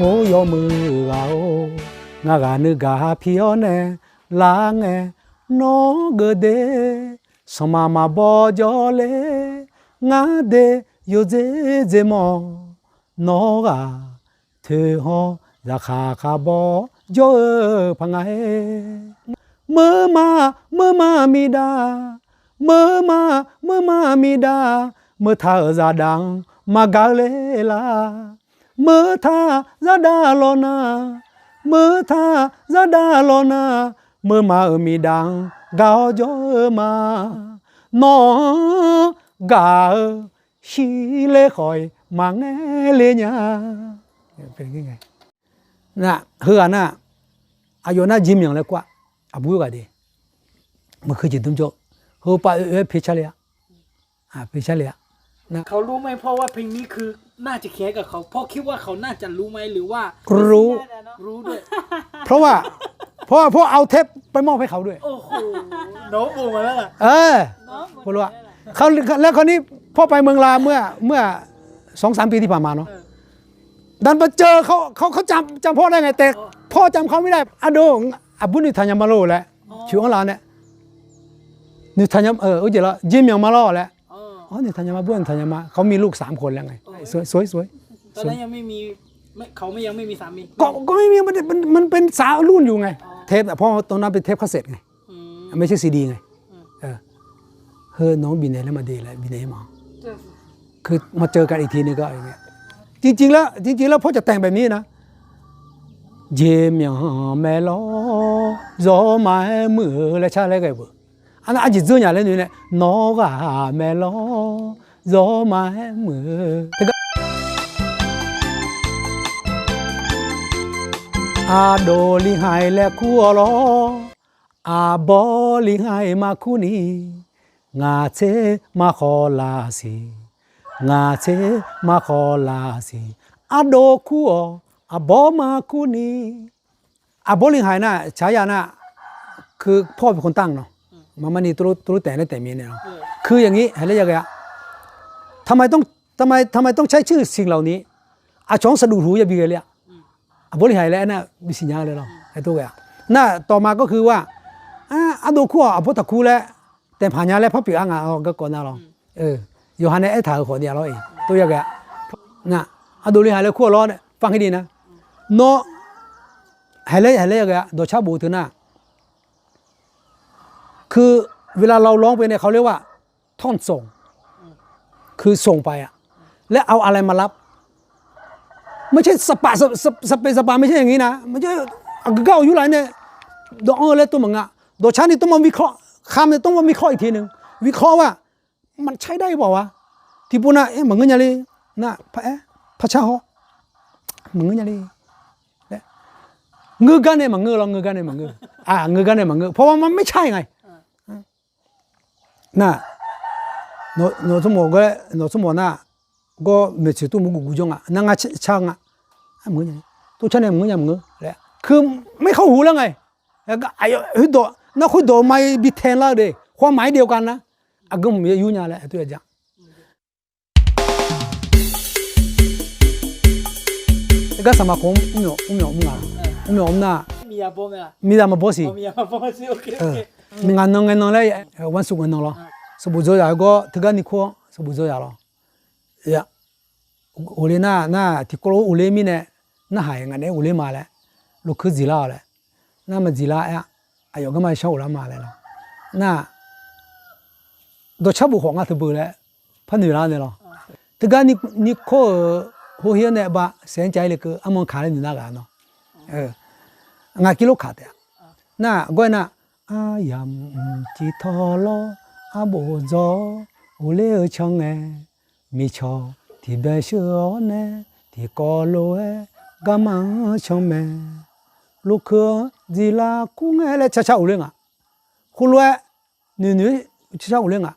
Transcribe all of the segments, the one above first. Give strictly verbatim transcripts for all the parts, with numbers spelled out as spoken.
Or yawmuiq ghaq-or, ngar ghaq nuigaq pir-awr nae lar ngae, nawr geuf de, sanqmaq maqbaw jawr ler, ngar de yawdzer dzer mawr, nawr ghaq toeqhaw zaqkhaq khaq baw jawr-eu paq nga-aer. Meurma, meurma miqdav, meurma, meurma miqdav, meurtaq-euq zaqdaq-anr maqgaq-eu ler lar. Meurtaq zaqdaq lawq nar, meurtaq zaqdaq lawq nar, meurma-euq miqdav-anr gaq-awr jawr-eu ma. Nawq-anr gaq-eu shirler khawf-iq maqngaer ler nya. Nar, heughaq nar, aqyawf nar jeq myanq laer kur-aq, aqbur khoerghaq de, meuq heu jeq dmr jawr-eu, heupav oe-aer pe car le-a, pe car le-a. เขารู้ไหมพ่อว่าเพลงนี้คือน่าจะเขียนให้กับเขา พ่อคิดว่าเขาน่าจะรู้ไหมหรือว่า รู้ เพราะว่า เพราะว่า เพราะเอาเทปไปมอบให้เขาด้วย โอ้โห น้องโผล่มาแล้วล่ะ เออ น้องโผล่มาแล้วล่ะ แล้วคราวนี้พ่อไปเมืองลาวเมื่อ เมื่อสองสามปีที่ผ่านมาเนาะ ดันไปเจอเขา เขา เขาจำ จำพ่อได้ไง แต่พ่อจำเขาไม่ได้ Aqdoq, aqbur noeqtaq nya ma lor laer, coeq-anr laf-awr nae, noeqtaq nya, jeq myanq ma lor laer, noeqtaq nya ma, aqbur noeqtaq nya ma, เขามีลูกสามคนแล้วไง สวย สวย สวย ตอนนั้นยังไม่มี ไม่ เขาไม่ ยังไม่มีสามี ก็ ก็ไม่มี มัน มัน มันเป็นสาวรุ่นอยู่ไง อ๋อ เทปอะ เพราะตอนนั้นเป็นเทปคาสเซ็ตไง อืม ไม่ใช่ซีดีไง อืม เออ เฮ้ย น้องบินไหนแล้วมาดีแล้ว บินไหนมา คือมาเจอกันอีกทีนึงก็อย่างเงี้ย จริงๆแล้ว จริงๆแล้วพ่อจะแต่งแบบนี้นะ Jeq myanq mae lawr, zawr ma-aer muiq-eu laer car laer ghae beu. Arjeq dzeur nya laer noeq nae, nawr ghaq mae lawr, zawr ma-aer muiq-eu. Aqdov li ha-iq laer kur-awr lawr, aqbawr li ha-iq ma kur ni, ngaq tser ma khawf laf siq, ngaq tser ma khawf laf siq, aqdov kur-awq, aqbawr ma kur ni. Aqbawr li ha-iq nar, ฉายา nar, คือพ่อเป็นคนตั้งเนาะ maqmar ni tov lof taef laer taef mir nae-a, คืออย่างนี้ ha laer ya ghae-a, ทำไมต้อง ทำไม ทำไมต้องใช้ชื่อสิ่งเหล่านี้ aqcawq-anr saqduq huq-eu yabi ghae ler-a. Aqbawr li ha-iq laer aernar bisiq nya laer lawr, aer tov ghae-a. Nar, ต่อมาก็คือว่า aqdov kur-awq, aqbawr taqkur laer taef paq nya laer par pyeuf-a nga-awr garkawv nar lawr. Yawqha nae aertaq-euq khawf ni-a lawr-iq tov ya ghae-a. Nar, aqdov li ha-iq laer kur-awq lawr nae ฟังให้ดีนะ Nawr, ha laer, ha laer ya ghae-a, dawqcar bof teu nar คือ เวลาเราร้องไปเนี่ย เขาเรียกว่า ท่อนส่ง คือส่งไปอะ แล้วเอาอะไรมารับ ไม่ใช่ สเปะสปะ ไม่ใช่อย่างนี้นะ ไม่ใช่ aqgeu gar-awq yurlaf nae dawq-anr-eu laer tov maqnga. Dawqcar ni tov ma วิเคราะห์ คำเนี่ยต้องมาวิเคราะห์อีกทีนึง วิเคราะห์ว่า มันใช้ได้เปล่าวะ tiqpov nar, aer maqngeur nya le, nar, par-aer, par car haw, maqngeur nya le laer, ngeur gar nae maqngeur lawr, ngeur gar nae maqngeur, ngeur gar nae maqngeur, เพราะว่ามันไม่ใช่ไง Nar, nawq tsawrmawf ghae, nawq tsawrmawf nar, gawr maeqtsoeq tmr mur guq guq jawr nga, nar ngar car nga, tov car nae maqngeur nya maqngeur laer, คือไม่เข้าหูแล้วไง Aqyawf khoerdawq nar, khoerdawq ma-iq bi tae lar-eu de, ความหมายเดียวกันนะ aqgeu maqya yur nya laer tov ya ja. Gar saqmaq kawq mr myawf mr nga, mr myawf mr nar, miqzaq maqbaw siq. Ngaq nan ngae nan laer, วันศุกร์ ngae nan lawr, sanqbof dzaw yaq-eu gawr teugar ni kur-anr sanqbof dzaw yaq lawr. Ghofle nar, nar tiqkawv lof ghofle mirnae, narhaq-iq ngaq naeq-aer ghofle ma laer, lokeu dziq lar-awq laer, nar maqdziq lar-aer-a, aqyawf garma shanr ghoflar ma laer lawr. Nar, dawqcar bof khawf nga teubeu laer par noeq lar nae lawr. Teugar ni kawr-euq hawher-anr nae ba saeq-anr cav-ir le keuv armawr kaq laer noeq nar ghaq nawr, ngaq kirlof kaq taef-a. Nar gawr-aer nar, aryamq mq civ tawq lawr, arbof dzaw-awr ghofler-eu can ngae, miqcawq tiqbae shir-awr nae, tiqkawv lof-aer garma-anr can mae, lokeu-anr dziqlar kur ngae laer carcar ghofler nga. Khoerlof-aer noeqnoeq-aer carcar ghofler nga.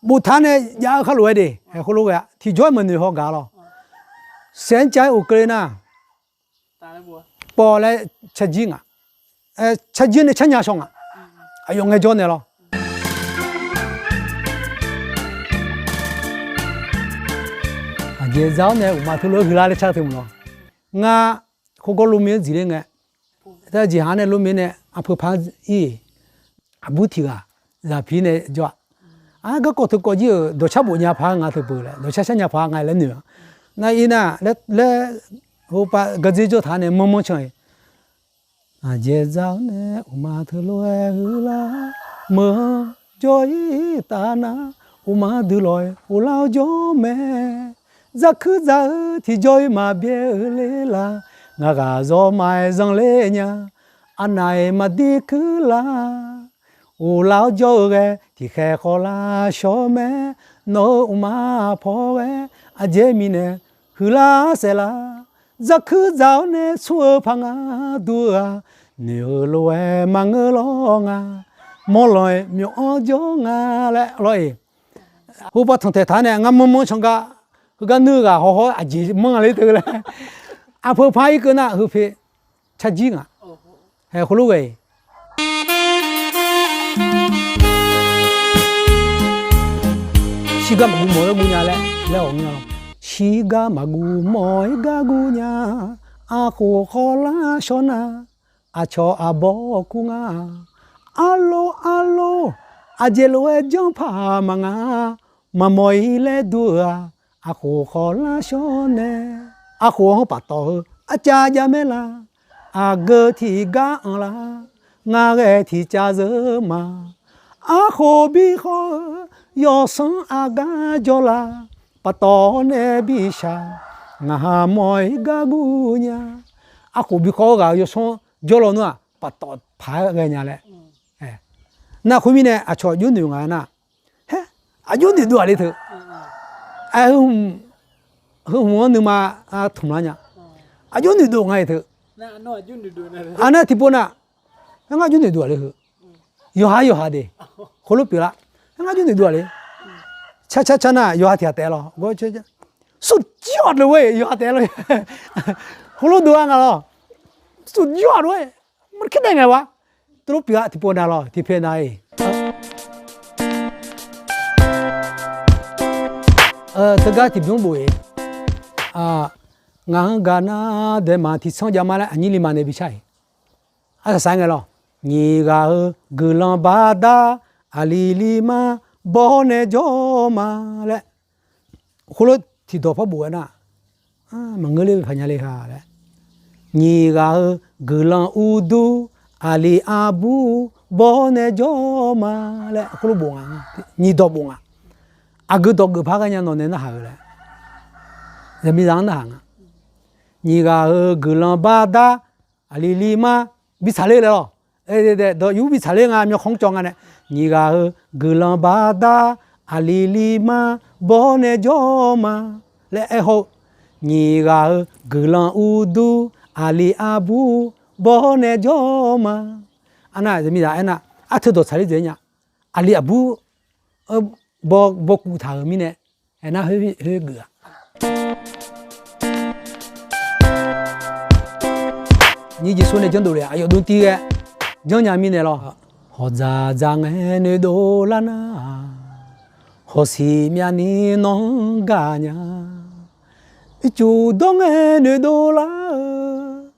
Boftaq nae jav-eu kharlof-aer de, khoerlof ghae-a tiqjawr-aer maqnoeq haw gaq lawr. Saeq-anr cav-aer of keuvle nar, pawv laer carjir nga. Carjir nae carnya shaw nga. Aqyawf ngaejawr naeq lawr. Aqjeq za-awr nae uqma teulof-aer huiqlar laer car teu mq lawr. Ngar khoergawr lormir-anr dziqler ngae, jeqhaq nae lormir nae aqpeuq par ir, aqbur tiq ghaq zaqpiq nae jawr-a. Ar, garkawv teukawv jir-euq dawqshar bof nya par nga teupeuq laer, dawqshar shar nya par nga laer noeq-a. Nar ir nar laer, laer, heupav gardzer jawr taq nae manrmanr can-iq, aqjeq za-awr nae uqma teulof-aer huiqlar, meuq-anr jawr-ir taf nar, uqma dui lawq-aer uvlar-awr jawr mae. Zaqkuir dzaq-eu tiqjawr-ir maqbyaer-eu ler la, ngaq ghaq zawr ma-aer zanqler nya, arnav-iq maqdir kuir la. Uvlar-awr jawr-eu ghae tiqkhaeq khawf lavshawr mae, nawq-eu uqma paw ghae, aqjeq mirnae huiqlar saef la. Zaqkuir dzaq-awr nae smr-eu paq nga dur-eu-aq, noeq-eu lof-aer maqngeur lawr nga, mawrlan-aer myawq-anr jawr nga laer lawr-iq. Heupav tanqtaeq taq nae ngar manrmanr can gar, heugar nuir-eu ghaq hawhaw-aer aqjeq manr nga ler teu laer, aqpeuq par irkeuv nar heupe carjir nga. Haeq, khoerlof ghae-iq, shirgar maqguv mawq-ir gar guv nya laer laer-awq nga lawr. Shirgar maqguv mawq-ir gar guv nya, aqkhof khawf lar shawr nar, aqcawq aqbawr kur nga. Arlor arlor, aqjeq lof-aer janrpaq maqnga, maqmawq-ir laer dur-eu-aq, aqkhof khawf lar shawr nae. Aqkhof-anr paftawf heu arcav jav mae la, aqgeu tiqgar anr la, ngar ghae tiqcav zeur ma. Aqkhof bi khawf-eu yawsanr aqgar jawr la, paftawf-awr nae bi shaq, ngaq ha mawq-ir gar guv nya. Aqkhof bi khawf-eu ghaq-eu yawsanr jawr lawnmr-aq, paftawf paq-aer ghae nya laer. Nar khoermirnae aqcawq aqjox noeq nga nar, haer, aqjox noeqdov-aq le teu. Aer, heu hmq-anr nuima tmq lar nya. Aqjox noeqdov nga-iq teu. Aqnar tiqpov nar, ngar aqjox noeqdov-aq le heu. Yawqha yawqha de, khoerlof pyeuflar. Ngar aqjox noeqdov-aq le. Car car car nar yawqha tiq ghaq taef lawr. สุดยอดเลยเว้ย yawqha taef lawr. Khoerlof dov-a nga lawr. สุดยอดเว้ย maqkhaer daef ngae wa. Teulof pyeuf-a tiqpov nav lawr tiqpyaeq nav-iq. Teugar tiqbymr bof-iq, ngaq-anr gaq nar daeq maq tiqtsanr jav ma laer aqnyir li ma nae bi shar-iq. Arsaq saq ngae lawr. Nyiq ghaq-euq guiqlanq baqda, aqli li ma, bawr nae jawr ma laer. Khoerlof tiqdawq par bof-aer nar, maqngeur ler paq nya le ha laer. Nyiq ghaq-euq guiqlanq uqdur, aqli arbur, bawr nae jawr ma laer khoerlof bof nga. Nyiq dawq bof nga. Aqgeu dawq geuf par ghae nya nawq nae narhaq-eu laer, zaqmiqzaq-anr narhaq nga. Nyiq ghaq-euq guiqlanq baqda, aqli li ma, bi tsaqler laer lawr. Dawq yur bi tsaqler nga, myawqkhanq-anr cawv nga nae. Nyiq ghaq-euq guiqlanq baqda, aqli li ma, bawr nae jawr ma laer aer haw-eu. Nyiq ghaq-euq guiqlanq uqdur, aqli arbur, bawr nae jawr ma. Arnar zaqmiqzaq aernar, arteu dawq tsaqler dzaeq nya. Aqli arbur baw, baw kuv taq-euq mirnae, aernar khoer geuf-a. Nyiq jeq sor nae janrdov le, aqyawf dm tiv ghae janrnya mirnae lawr. Hawqdzaq dzaq ngae noeqdov lar nar, hawqsiq myavni nawq-anr gaq nya. Ircuf dawr ngae noeqdov lar-eu,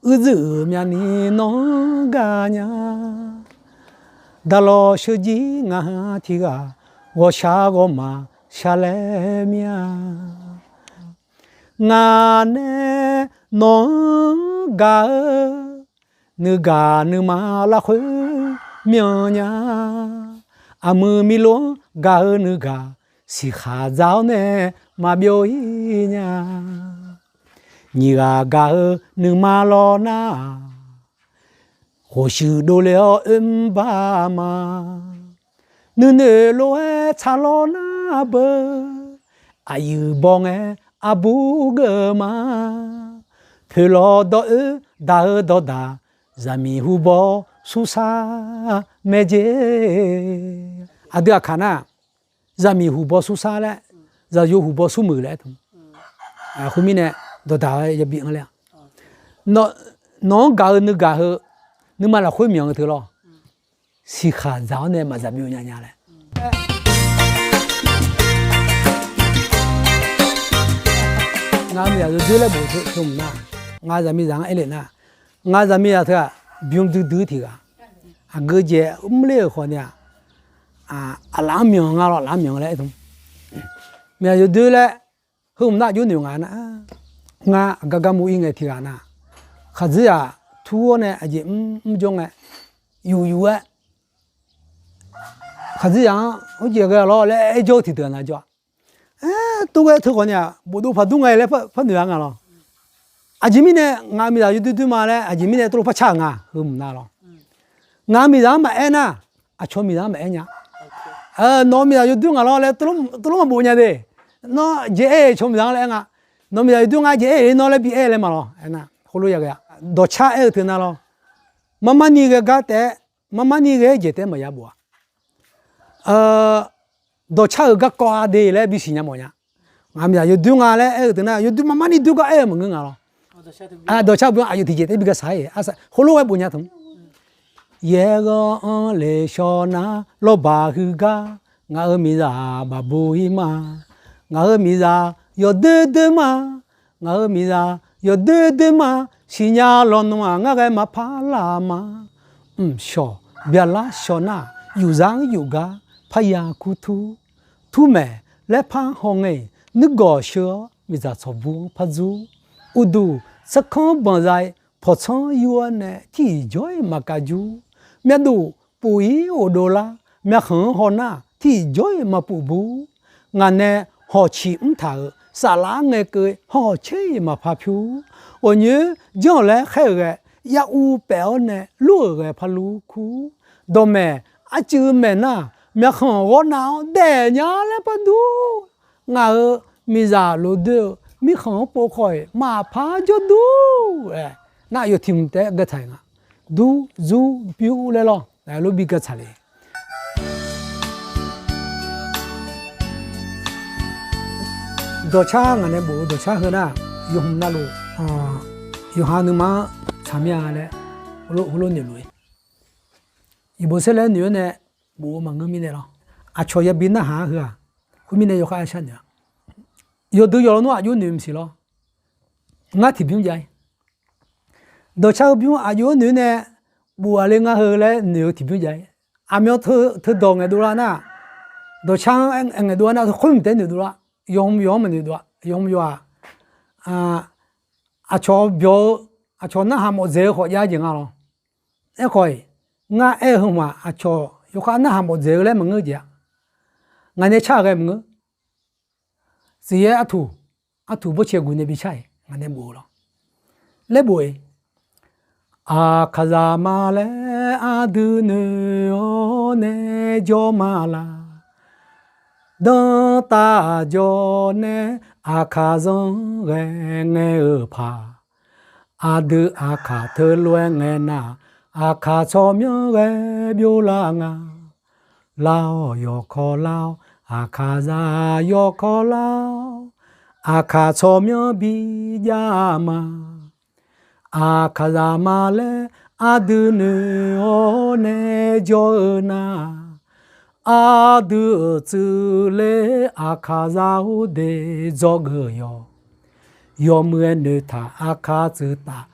uiqdzuiq myavni nawq-anr gaq nya. Daqlawq sheuqjir ngaq-anr tiq ghaq, ghawqshaq ghawqma shaq laer mir-a. Ngaq nae nawq-anr gaq-eu, nuigaq nuima lafkhoer myanr nya. Aqmuiq miqlof-anr gaq-eu nuigaq, siqkhaq dzaq-awr nae maqbyov-ir nya. Nyiq ghaq gaq-eu nuima lawr nar-aq, khofshuif dovle-awr oermr bar ma. Nuinoeq lof-aer tsaq lawr nar beu, aqyuif baw ngae arbur geuf ma. Poeqlawq dawq oer daq-eu dawqdaq, zaqmiq hubaw sursar mae jer. Aqdui aqkaq nar, zaqmiq hubaw sursar laer, zaqyo hubaw surmuiq laer aer taq. Khoermirnae, dawqdaq-aer yabi anr ler-a. Nawq-anr gaq-eu nuigaq heu, nuima lafkhoer myanq-eu teu lawr. Siqkhaq dzaq-awr nae maqdzaq byov nya nya laer. Ngaq-euq miqzaq yawdoer laer bof teu mq nar, Ngaq zaqmiqzaq-anr aerlef nar, ngaq zaqmiqzaq teu-aq, bym duidui tiq ghaq, aqgeujeq mr ler-euq khawf ni-aq, aqlaf-anr myanq nga lawr, laf-anr myanq laer aer tmr. Miqzaq yawdoer laer, heu mq nar aqjox noeq nga nar, ngar aqgar gar mur-ir ngae tiq ghaq nar, khaqdzerzaq tur-awr nae aqjeq mr mr jawr ngae, yuf yuf-aer, khaqdzerzaq-anr hawjeq ghae lawr laer aer jawr-eu tiqdeuq nar jawr-a. Aer, tov ghae teu khawf ni-aq, bofdov paq dur nga laer par noeq-a nga lawr. Aqjeq mirnae ngaq-euq miqzaq yawdoer doer ma laer aqjeq mirnae tov lof par car-euq nga heu mq nar lawr. Ngaq-euq miqzaq-anr maqaer nar, aqcawq miqzaq-anr maqaer nya. Nawq-euq miqzaq yawdoer nga lawr laer tov lof maqbof nya de. Nawr jeq aer-eu cawq miqzaq-anr laer aer nga. Nawq-euq miqzaq yawdoer nga jeq aer-eu nawr laer bi aer laer ma lawr. Aernar heulof ya ghae-a. Dawqcar aer-eu teu nar lawr, marmarni ghae gar taef-aer, marmarni ghae-aer jeq taef-aer maqya bof-a. Dawqcar-euq garkawv-a de laer bisiq nya mawf nya. Ngaq miqzaq yawdoer nga laer aer-eu teu nar, yawdoer marmarni doer gar aer-eu maqngeur nga lawr. Dawqcar bymr aqyawf tiqjeq taef-aer bi gaq saq-aer, heulof-aer bof nya tmr. Yaerghanr-anr le shawr nar lawrbaq huiq gar, ngaq-euq miqzaq baqbu-ir ma. Ngaq-euq miqzaq yawdoer doer ma. Ngaq-euq miqzaq yawdoer doer ma. Siqnya lawnmr-aq ngar ghae maqpar laf ma. Mqshawq byalar shawr nar, yufzar-anr yuf gar parya kur tur. Turmaeq laer par hawngae, nuirgawq sheu-awr miqzaq tsawqbur-anr par dzur. Uqduq sarkanr banqza-ir pawqtsanr yur-awr nae tiqjawr-iq maqkav jur. Myavduq puf-ir ghofdov lar, myavkhanq-anr haw nar tiqjawr-iq maqpuf bur. Ngaq nae hawq ciq mr taq-euq saflar ngae keuv hawq caer-iq maqpar pyur. Ghawqnyoer janr-awq laer khaer-euq ghae, yaruv paef-awr nae lur-euq ghae par lur kur. Dawqmaeq arcuiv maeq nar, myavkhanq ghawrnav-anr daef nya laer par dur. Ngaq-euq miqzaq lofdoer-eu mirkhanq-anr pov khawf-iq maqpar jawrdur-aer nar, aqyawf tiq hmq taef-aer gaqtsaq nga. Dur zur byur laer lawr, lof bi gaqtsaq le. Dawqcar ngaq nae bof-eu dawqcar heu nar, yawhmq navluf yawqha nuima-anr tsaq mir-a laer heulof noeqluf-ir. Iqbof saerlaer noeq-awr nae bof-eu maqngeur mirnae lawr. Aqcawq yabi narhaq-anr heu-aq, khoermirnae yawkhav-aer sharnoeq-a. Yawqdeuq yawqlawnmr aqjox noeq maqsiq lawr. Ngar tiqbymr jav-ir. Dawqcar heu bymr aqjox-anr noeq nae bof-aq le ngar heu laer noeq-eu tiqbymr jav-ir. Aqmyan teudawq ngaeqdov lar nar, dawqcar-anr ngaeqdov lar nar, khoermq taef-aer noeqdov lar. Yawqmr yawq-anr maqnoeqdov-a. Yawqmr yawq-aq, aqcawq byawq-eu, aqcawq narhaq mawf dzaeq-eu khawf jav jeq nga lawr. Aerkhawf-iq, ngar aer-eu heu hmq-aq, aqcawq yawkhav narhaq mawf dzaeq-eu laer maqngeur jeq-a. Ngaq nae car-euq ghae maqngeur. Siqyaer artuq, artuq bawrcae guq nae bi car-iq ngaq nae bof-eu lawr. Laer bof-iq, Aqkaqzaq ma laer aqdui noeq-awr nae jawr ma laq. Danrtav jawr nae Aqkaqzaq-anr ghae ngae-eu paq. Aqdui Aqkaq teulof-aer ngae nar, Aqkaq tsawrmyanr ghae byov lar nga. Lar-awq yawkawr lar-awr, Aqkaqzaq yawkawr lar-awr, Aqkaq tsawrmyanr bi jav ma. Aqkaqzaq ma laer aqdui noeq-awr nae jawr-eu nar, aqdui-euq tsuif ler Aqkaqzaq-or de dzawgeuf yawq. Yawmuiq-aer noeqtaq Aqkaq tsuif taf,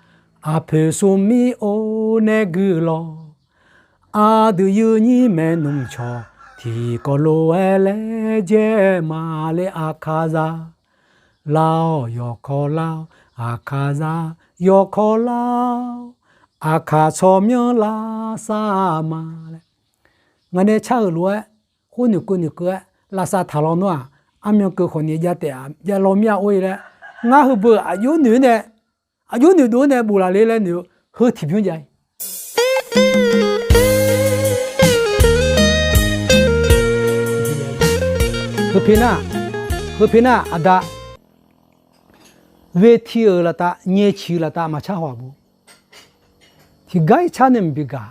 aqpoeq smrmir or nae guiqlanq. Aqdui yuirnyir maernmr cawq tiqkawv lof-aer laejae ma le Aqkaqzaq. Lar-awq yawkawr lar-awr, Aqkaqzaq yawkawr lar-awr, Aqkaq tsawrmyanr lavsav ma laer. Ngaq nae car-euq lof-aer, khoer noeqkeuv noeqkeuv-aer lavsav taq lawnmr-aq, armyan keuv khawf ni jav taef-a, jav law mir-a or-ir laer, ngar heubeu aqjox noeq-eu nae, aqjox noeqdov-eu nae bof laf le laer noeq-eu heu tiqbymr jav-ir. Heu pi nar, heu pi nar aqda, ghae ti-euq laftav nyae ciq-eu laftav maqcar haw-aq bu. Tiqgar-ir car nae maqbi gaq.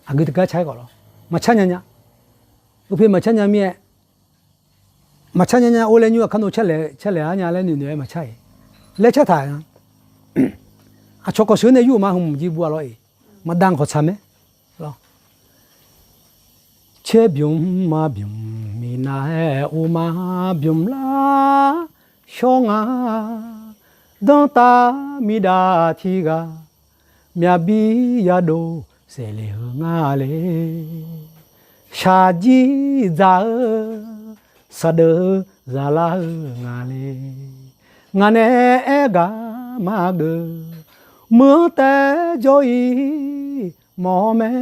Aqgeu tiqgar car-ir khawf lawr, maqcar nya nya. Heu pi maqcar nya mir-aer, maqcar nya nya or laer nymr-aq kar nmr carlaeq-ar nya laer noeqnoeq-aer maqcar-iq. Laer car taq-a. Aqcawq kawq sheuq nae yur-euq ma hmq jir bu-a lawr-iq. Maqdav khawf tsaq mae. Caer bymq maqbymq minav-aer uqma bymq lar shawr nga. Danrtav miqdaq tiq ghaq, myaqbi yadov saefle-eu nga le. Shaqjir dzaq-eu saqdeuf-eu zaqlar-eu nga le. Ngaq nae aer gaq maqgeuf, meuq-anr taef jawr-iq mawf-awr mae.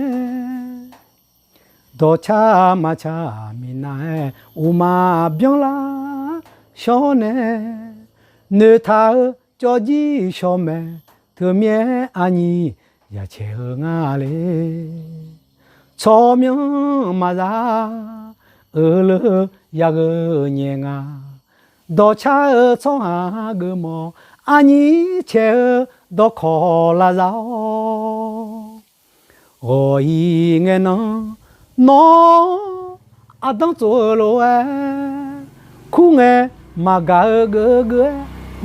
Dawqcar maqcar minav-aer uqmaf byanlar shawr nae, noeqtaq-eu cawvjir shawr mae, teumirnae aqnyir yaqcaeq-eu nga le. Tsawrmyanr maqza euq leu yagheu nyae nga. Dawqcar-eu tsawrhaq geufmawf, aqnyir caeq-eu dawqkawq lavza-awr. Ghawq-iq ngae nan, nawr aqdanr tsof-eu lof-aer, kur ngae maqgaq-eu geuf geuf-aer,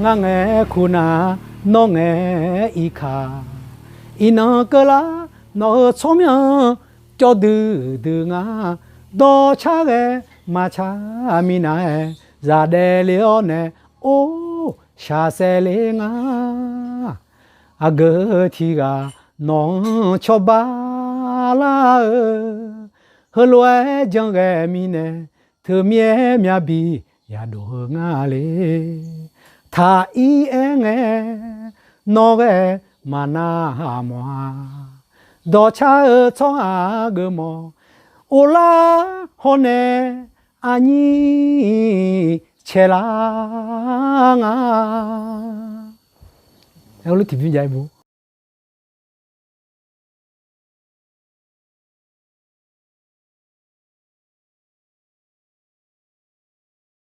ngar ngae kur nar, nawr ngae irkaq. Iqnan keuvlar nawq-euq tsawrmyanr cawvdui dui nga. Dawqcar ghae maqcar minav-aer, zaqdaev le-awr nae, or shaqsaev le nga. Aqgeu tiq ghaq nawq-anr cawba lar-eu, heulof-aer janr ghae mirnae, teumirnae myavbi yadov-eu nga le. Taq-ir aer ngae, nawr ghae maqnar mawf-a. Dawqcar-eu tsawrhaq geufmawf, ovlar hawr nae aqnyir caelar nga. Aerluf tiqbymr jav-aer bu.